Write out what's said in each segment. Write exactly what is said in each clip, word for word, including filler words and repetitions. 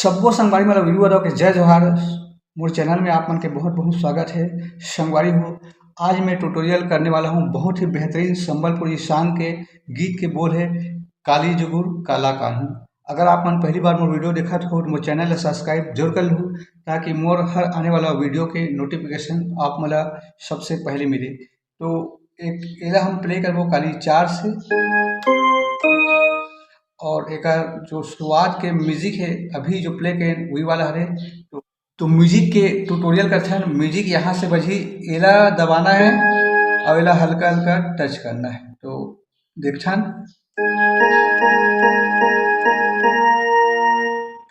सबो संगवारी मन ला विभू यादव के जय जोहार। मोर चैनल में आप मन के बहुत बहुत स्वागत है। संगवारी हो, आज मैं ट्यूटोरियल करने वाला हूँ बहुत ही बेहतरीन संबलपुरी सॉन्ग के गीत के बोल है काली जुगुर काला कानू। अगर आप मन पहली बार मोर वीडियो देखत हो तो मोर चैनल ला सब्सक्राइब जरूर कर लहू, ताकि मोर हर आने वाला वीडियो के नोटिफिकेशन आप मन ला सबसे पहले मिले। तो एक एला हम प्ले करबो काली चार से, और एकर जो शुरुआत के म्यूजिक है, अभी जो प्ले के वही वाला हरे। तो, तो म्यूजिक के ट्यूटोरियल करथन। म्यूजिक यहाँ से बजी, एला दबाना है और एला हल्का हल्का टच करना है। तो देखथन,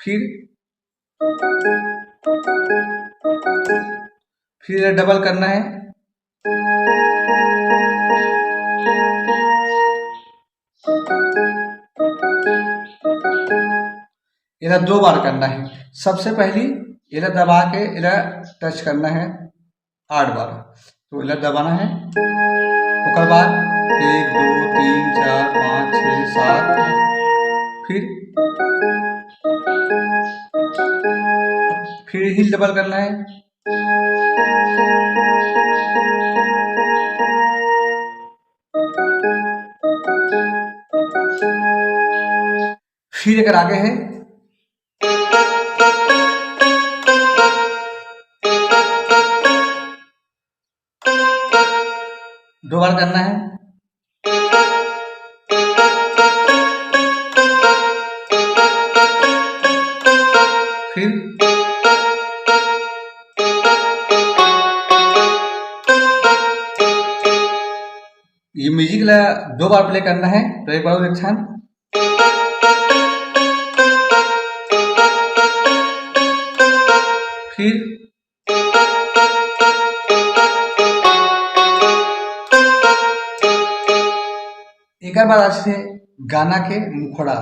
फिर फिर डबल करना है। एला दो बार करना है। सबसे पहली एला दबा के एला टच करना है आठ बार। तो एला दबाना है, ओकर बाद एक, दो, तीन, चार, पाँच, छः, सात, फिर फिर हिल डबल करना है। फिर एक आगे है, दो बार करना है। फिर ये म्यूजिक ला दो बार प्ले करना है। तो एक बार और एक छान। फिर एक बार आज से गाना के मुखड़ा।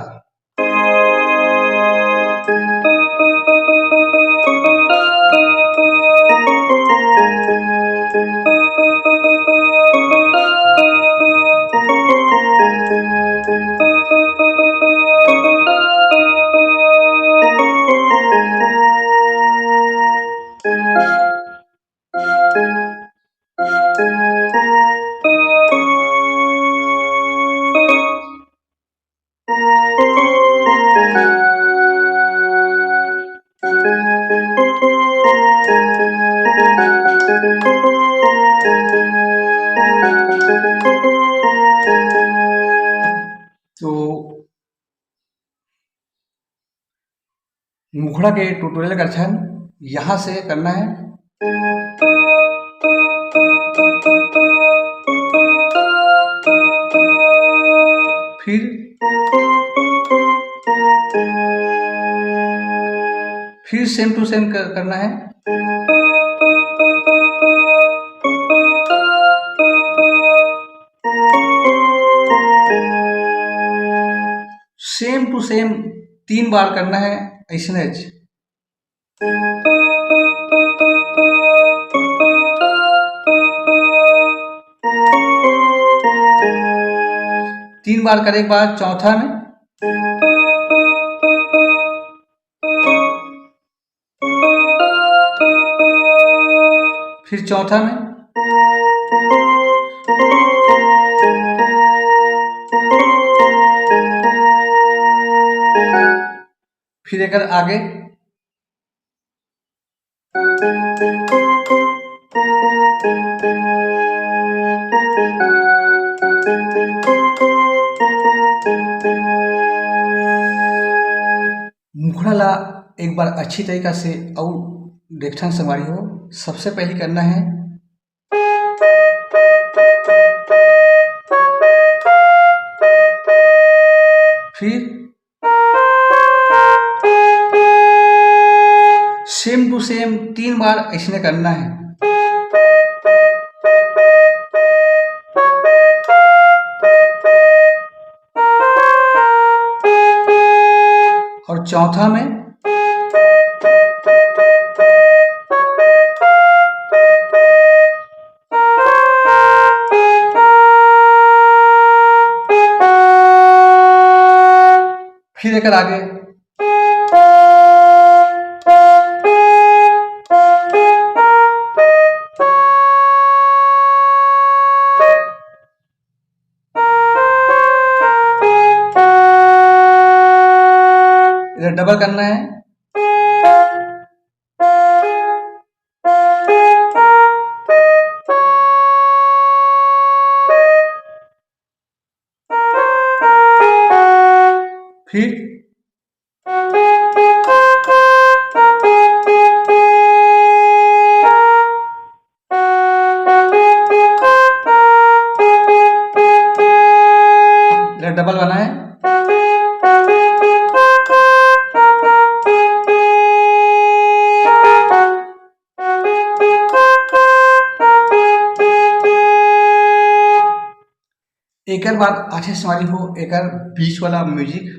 तो मुखड़ा के ट्यूटोरियल का अर्थ है, यहाँ से करना है। फिर फिर सेम टू सेम करना है। सेम टू सेम तीन बार करना है ऐसने। तीन बार करे के बाद चौथा में, फिर चौथा में, फिर एक आगे। मुखड़ा ला एक बार अच्छी तरीका से अउ देखथन संगवारी हो। सबसे पहले करना है, फिर सेम टू सेम तीन बार ऐसने करना है। और चौथा में फिर एक आगे। डबल करना है। फिर डबल बनाए। एकर बाद आथे संगवारी हो एकर बीच वाला म्यूजिक।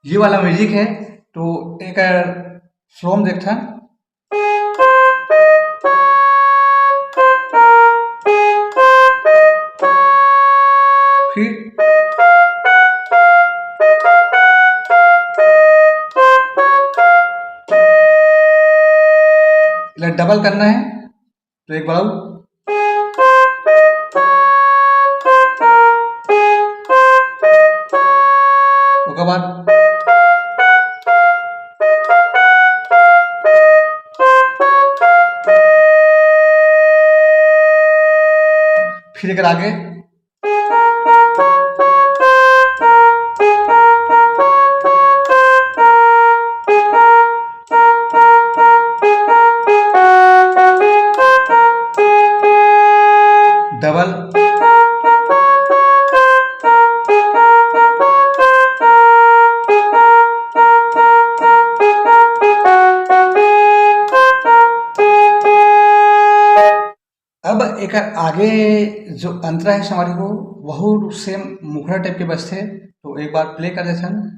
ये वाला म्यूजिक है, तो एक स्लो में देखथन। फिर डबल करना है, तो एक बार ओकर बाद फिर एकर आगे। डबल। अब एकर आगे जो अंतरा है संगवारी हो, वहू सेम मुखड़ा टाइप के बजथे। तो एक बार प्ले कर देथन।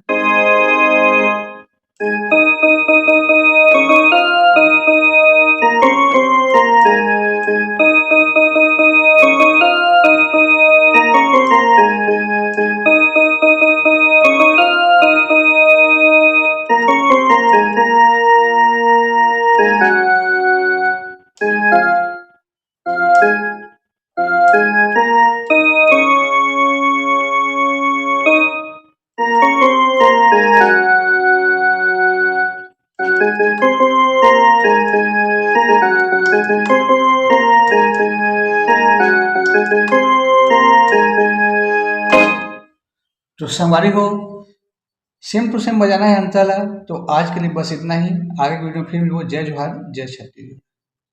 तो संगवारी हो, सेम टू सेम बजाना है अंतरा ला। तो आज के लिए बस इतना ही। आगे वीडियो में फिर मिलबो। जय जोहार, जय छत्तीसगढ़।